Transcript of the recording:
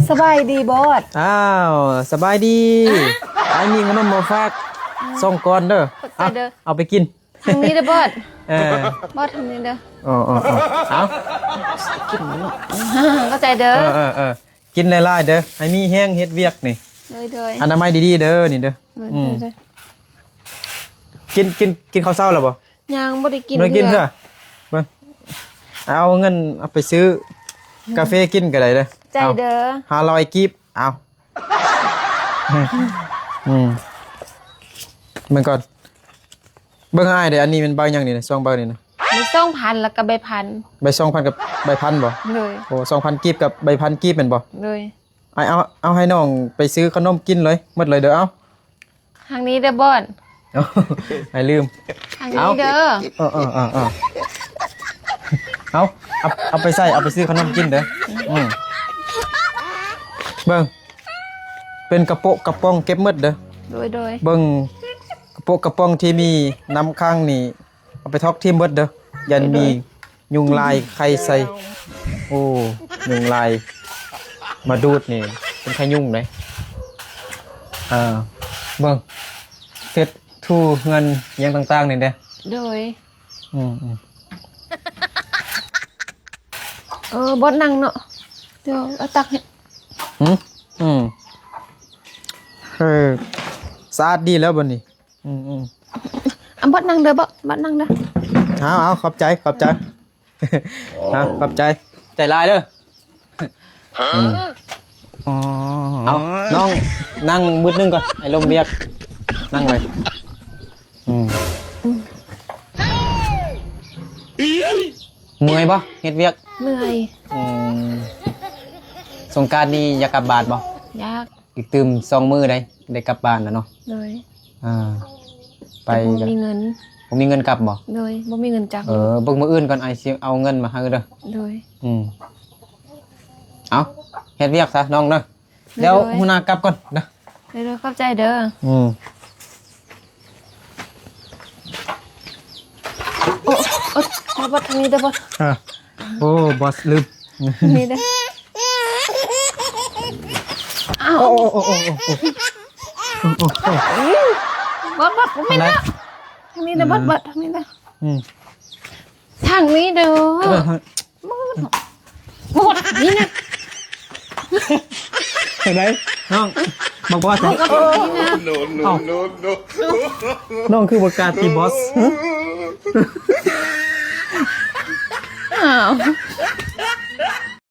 ສະບາຍດີບອດ. ອ້າວ ສະບາຍດີ. ອ້າຍມີຂະໜົມມາຝາກສອງກ້ອນເດີ. ຂອບໃຈເດີ. ເອົາ ເອົາໄປກິນ. ທາງນີ້ເດີບອດ. ເອີ ບອດທາງນີ້ເດີ. ເອີໆໆ ເອົາ ກິນເນາະ. ຂອບໃຈເດີ. ເອີໆໆ ກິນຫຼາຍໆເດີ ໃຫ້ມີແຮງເຮັດວຽກນີ້. ໂດຍໆ ອະນາໄມດີໆເດີນີ້ເດີ. ໂດຍໆ ອືມ ໂດຍໆ. ກິນ ກິນ ກິນເຂົ້າເຊົ້າແລ້ວບໍ່? ຍັງບໍ່ໄດ້ກິນ ບໍ່ໄດ້ກິນເທື່ອ. ເທື່ອ ເບິ່ງ ເອົາເງິນເອົາໄປຊື້ກາເຟກິນກໍໄດ້ເດີ. ໃຈເດີ. ເອົາ ຫ້າຮ້ອຍກີບ. ເອົາ ອືມ ເບິ່ງກ່ອນ ເບິ່ງໃຫ້ອ້າຍເດີ. ອັນນີ້ແມ່ນໃບຫຍັງນີ້ນະ? ສອງໃບນີ້ນະ. ໃບສອງພັນ ແລ້ວກໍໃບພັນ. ໃບສອງພັນກັບໃບພັນບໍ່? ໂດຍ. ໂອ້ ສອງພັນກີບກັບໃບພັນກີບແມ່ນບໍ່? ໂດຍ. ອ້າຍເອົາ ເອົາໃຫ້ນ້ອງໄປຊື້ຂະໜົມກິນເລີຍ ໝົດເລີຍເດີ. ເອົາ ທາງນີ້ເດີບອດ. ໃຫ້ລືມ. ທາງນີ້ເດີ. ເອີໆໆໆ ເອົາ ເອົາ ເອົາໄປໃສ່ ເອົາໄປຊື້ຂະໜົມກິນເດີ. ອືມ ເບິ່ງ ເປັນກະໂປະກະປ໋ອງເກັບໝົດເດີ. ໂດຍໆ. ເບິ່ງກະໂປະກະປ໋ອງທີ່ມີນ້ຳຄ້າງນີ້ ເອົາໄປຖອກຖິ້ມເບິດເດີ ຢ້ານມີ ໂດຍໆ. ຍຸງລາຍໄຂ່ໃສ່. ໂອ້ ຍຸງລາຍມາດູດນີ້ເປັນໄຂ່ຍຸງເດ້. ເອີ ເບິ່ງເຊັດຖູເຮືອນຫຍັງຕ່າງໆນີ້ເດ້. ໂດຍ. ອືມໆ ເອີ ບ່ອນນັ່ງເນາະ ດຽວເອົາຕັກໃຫ້. ຫື ອືມ ເອີ ສະອາດດີແລ້ວບັດນີ້. ອືມໆ ເອົາ ບ່ອນນັ່ງເດີ ບ່ອນ ບ່ອນນັ່ງເດີ. ເອົາໆ ຂອບໃຈ ຂອບໃຈ. ເອົາ ຂອບໃຈ ໃຈຫຼາຍເດີ. ອືມ ອໍ ເອົາ ນ້ອງນັ່ງບຶດໜຶ່ງກ່ອນ ໃຫ້ລົມວຽກ ນັ່ງໄວ້. ອືມ ເມື່ອຍບໍ່ ເຮັດວຽກ? ເມື່ອຍ. ອືມ ສົງການນີ້ຢາກກັບບ້ານບໍ່? ຢາກ. ອີກຕື່ມສອງມື້ໃດ໋ ໄດ້ກັບບ້ານແລ້ວເນາະ. ໂດຍ. ອ່າ ໄປ ແຕ່ບໍ່ມີເງິນ. ບໍ່ມີເງິນກັບບໍ່? ໂດຍ ບໍ່ມີເງິນຈັກ. ເອີ ເບິ່ງມື້ອື່ນກ່ອນ ອ້າຍຊິເອົາເງິນມາໃຫ້ເດີ. ໂດຍ. ອືມ ເອົາ ເຮັດວຽກຊະນ້ອງເດີ. ໂດຍໆ ດຽວຫົວໜ້າກັບກ່ອນເດີ. ໂດຍໆ ຂອບໃຈເດີ. ອືມ ໂອ້ ໂອ້ ເອົາບັດທາງນີ້ເດີບອດ. ເອີ ໂອ້ ບອດລືມ ນີ້ເດີ. ອ້າວ ໂອ້ ໂອ້ ໂອ້ ໂອ້ ໂອ້ ໂອ້ ໂອ້ ບອດ ບອດ ບໍ່ແມ່ນແລ້ວ. ທາງນີ້ເດີ ທາງນີ້ເດີ ອືມ ບອດ ບອດ ທາງນີ້ເດີ. ອືມ ທາງນີ້ເດີ. ເອີ ທາງ ໝົດ ໝົດ ນີ້ນະ. ຈັ່ງໃດນ້ອງ ບັກບອດ ນີ້ນະ. ເອົ້າ ນ້ອງຄືບໍ່ກ້າຕີບອດ? ອ້າວ